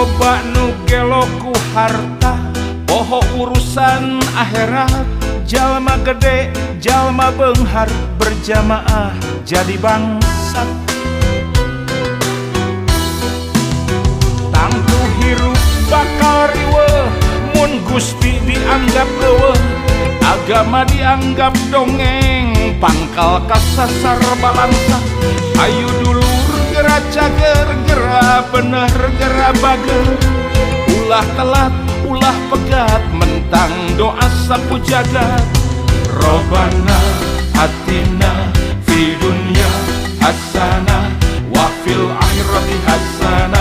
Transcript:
Loba nu gelo ku harta, poho urusan akhirat. Jalma gede, jalma beunghar, berjamaah jadi bangsat. Tangtu hirup bakal riweuh mun Gusti dianggap euweuh, agama dianggap dongeng, pangkal kasasar balangsa. Ayo dulur, gera cager, gera bener, gera bager. Ulah telat, ulah pegat, mentang doa sapu jagat. Robbana atina fi dunya hasanah wa fil akhirati hasanah.